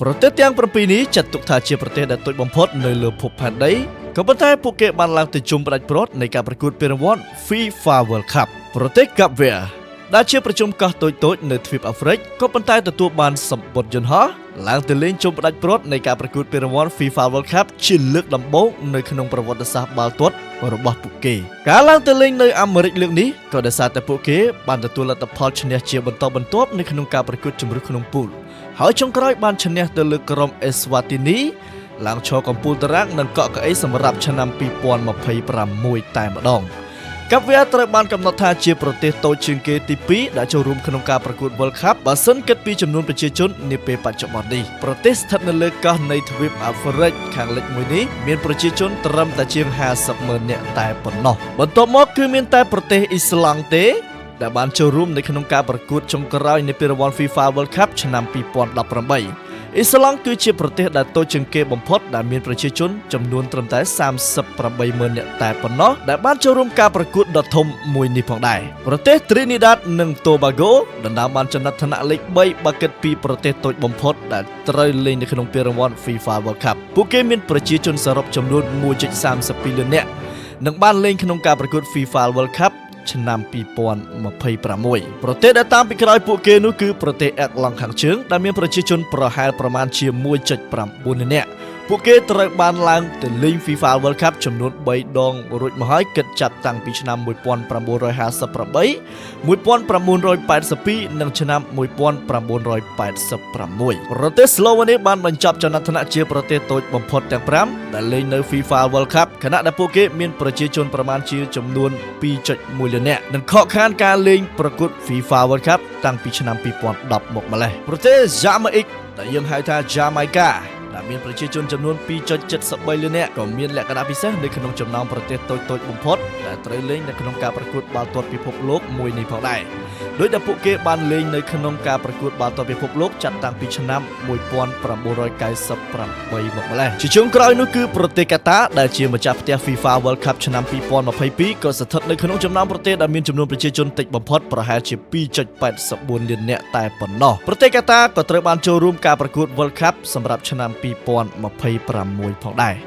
ប្រទេសទាំង7នេះចាត់ទុកថាជាប្រទេសដែលតូចបំផុតនៅលើភពផែនដីក៏ប៉ុន្តែពួកគេបានឡើងទៅជុំផ្ដាច់ព្រ័ត្រនៃការប្រកួតពានរង្វាន់ FIFA World Cup។ ប្រទេសកាប់វែដែលជាប្រជុំកោះតូចៗនៅទ្វីបអាហ្វ្រិកក៏ប៉ុន្តែទទួលបានសម្បត្តិយន្តហោះឡើងទៅលេងជុំផ្ដាច់ព្រ័ត្រនៃការប្រកួតពានរង្វាន់ FIFA World Cup ជាលើកដំបូងនៅក្នុងប្រវត្តិសាស្ត្របាល់ទាត់របស់ពួកគេ។ការឡើងទៅលេងនៅអាមេរិកលើកនេះក៏ដោយសារតែពួកគេបានទទួលលទ្ធផលឈ្នះជាបន្តបន្ទាប់នៅក្នុងការប្រកួតជម្រើសក្នុងពូលហើយចុងក្រោយបានឈ្នះទៅលើក្រុមអេស្វ៉ាទីនីឡើងឈរកំពូលតារាងនិងកក់កៅអីសម្រាប់ឆ្នាំ2026តែម្ដង។ កាប់វែត្រូវបានកំណត់ថាជាប្រទេសតូចជាងគេទី2ដែលចូលរួមក្នុងការប្រកួត World Cup បើសិនគិតពីចំនួនប្រជាជននាពេលបច្ចុប្បន្ននេះ។ប្រទេសស្ថិតនៅលើកោះនៃទ្វីបអាហ្វ្រិកខាងលិចមួយនេះមានប្រជាជនត្រឹមតែជាង50ម៉ឺននាក់តែប៉ុណ្ណោះបន្ទាប់មកគឺមានតែប្រទេសអ៊ីស្លង់ទេដែលបានចូលរួមនៅក្នុងការប្រកួតចុងក្រោយនៃពានរង្វាន់ FIFA World Cup ឆ្នាំ2018។ អ៊ីស្លង់គឺជាប្រទេសដែលតូចជាងគេបំផុតដែលមានប្រជាជនចំនួនត្រឹមតែ38ម៉ឺននាក់តែប៉ុណ្ណោះដែលបានចូលរួមការប្រកួតដ៏ធំមួយនេះផងដែរប្រទេសទ្រីនីដាតនិងតូបាហ្គោដណ្ដើមបានចំណាត់ថ្នាក់លេខ3បើគិតពីប្រទេសតូចបំផុតដែលត្រូវលេងនៅក្នុងពានរង្វាន់ FIFA World Cup។ ពួកគេមានប្រជាជនសរុបចំនួន1.32លាននាក់និងបានលេងក្នុងការប្រកួត FIFA World Cup ឆ្នាំ2026។ប្រទេសដែលតាមពីក្រោយពួកគេនោះគឺប្រទេសអ៊ែរឡង់ខាងជើងដែលមានប្រជាជនប្រហែលប្រមាណជា1.9លាននាក់ពួកគេត្រូវបានឡើងទៅលេង FIFA World Cup ចំនួន3ដងរួចមកហើយគិតចាប់តាំងពីឆ្នាំ1958 1982និងឆ្នាំ1986។ប្រទេសស្លូវ៉ានីបានបញ្ចប់ចំណាត់ថ្នាក់ជាប្រទេសតូចបំផុតទាំង5ដែលលេងនៅ FIFA World Cup ខណៈដែលពួកគេមានប្រជាជនប្រមាណជាចំនួន2.1លាននាក់និងខកខានការលេងប្រកួត FIFA World Cup តាំងពីឆ្នាំ2010មកម្លេះ។ប្រទេសយ៉ាម៉ាអ៊ិកដែលយើងហៅថា Jamaica ដែលមានប្រជាជនចំនួន2.73លាននាក់ក៏មានលក្ខណៈពិសេសនៅក្នុងចំណោមប្រទេសតូចៗបំផុតដែលត្រូវលេងនៅក្នុងការប្រកួតបាល់ទាត់ពិភពលោកមួយនេះផងដែរដោយដែលពួកគេបានលេងនៅក្នុងការប្រកួតបាល់ទាត់ពិភពលោកចាប់តាំងពីឆ្នាំ1998មកម្លេះ។ជាចុងក្រោយនោះគឺប្រទេសកាតាដែលជាម្ចាស់ផ្ទះ FIFA World Cup ឆ្នាំ2022ក៏ស្ថិតនៅក្នុងចំណោមប្រទេសដែលមានចំនួនប្រជាជនតិចបំផុតប្រហែលជា2.84លាននាក់តែប៉ុណ្ណោះប្រទេសកាតាក៏ត្រូវបានចូលរួមការប្រកួត World Cup សម្រាប់ឆ្នាំ2026ផងដែរ។